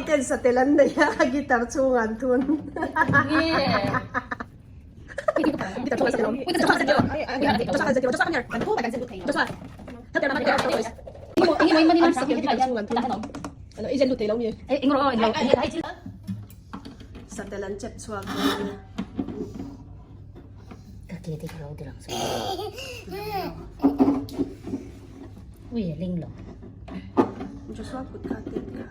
ten satel an nei a guitar chhungah an thun. Satel an chep chhuak dawn a. Ka ke te ka lo ti lang Ui a ling lo. Joshua kut kha tet kha.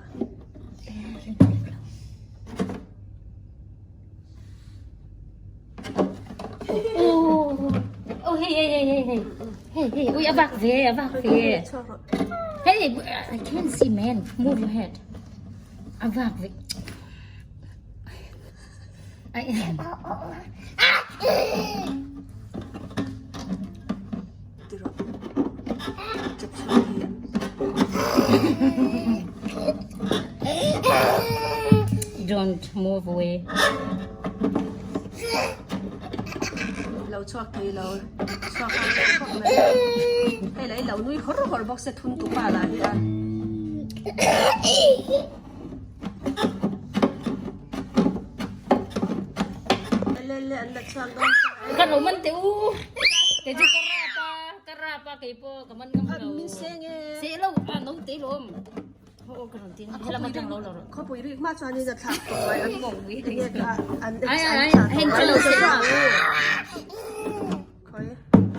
Oh, oh hey hey hey hey hey. Hey hey, ui a vak ve, a vak ve. Hey, I can't see man. Move your head. A vak ve. Ai. Don't move away. Lo chhuak thei lo chhuak a chhuak mai hei la i lo nui hawr hawr bawk se thun tu pa lah hi a. Le le an la chhuak dawn ta. Ka lo man teh u. Kei chu ka rap a, ka rap a kei pawh ka man ngam lo. Min seng e. Se lo a no te lawm. Ho ka rawn tin. Helam atang lo lo rawh. Khawpui rik hma chuan in a thlak tawh mai an mawng enge kha an Ai an ai thlah heng tawh chu lo se. Khawi.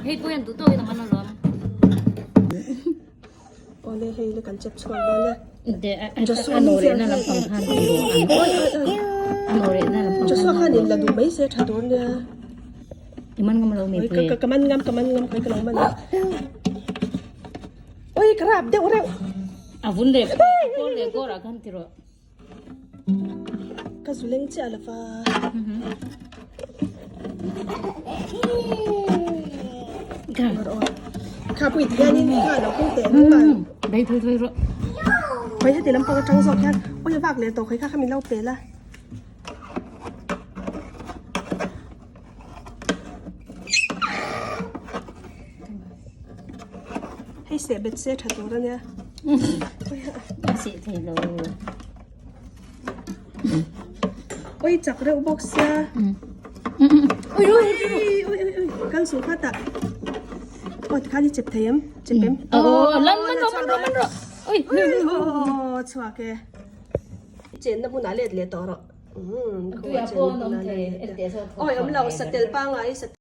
Hei pawh hian duh tawk in a man alawm. Awle hei le kan chep chhuak dawn e. De a no reh na lampang khan ti rawh an. A no reh na lampang. Joshua khan in la duh mai se tha tur nia. I man ngam lo mi pui. Ka man ngam ka man ngam kai ka lo man. Oi ka rap deuh reuh. A vun leh kawl leh gawr ah khan ti rawh. Ka zu leng chiah lova. Kha pui ti hianin kha lo kung teh hnung a. Dai thui thui rawh. Khoi heti lampang atang zawk hian oi a vak leh tawh khoi kha kha min lo pe la. Hei seh bet se tha tur ania. A seh thei lo. Oi chak reuh bawk sia. Oi oi oi oi oi kal suh kha tah. Oi tikhan i chep thei em? Chep em? Oh lan man rawh man rawh man rawh. Oi oh chhuak e. Chenna hmunah let leh tawh rawh. Tuia pawh an awm thei. Oi awm lo satel pangai satel.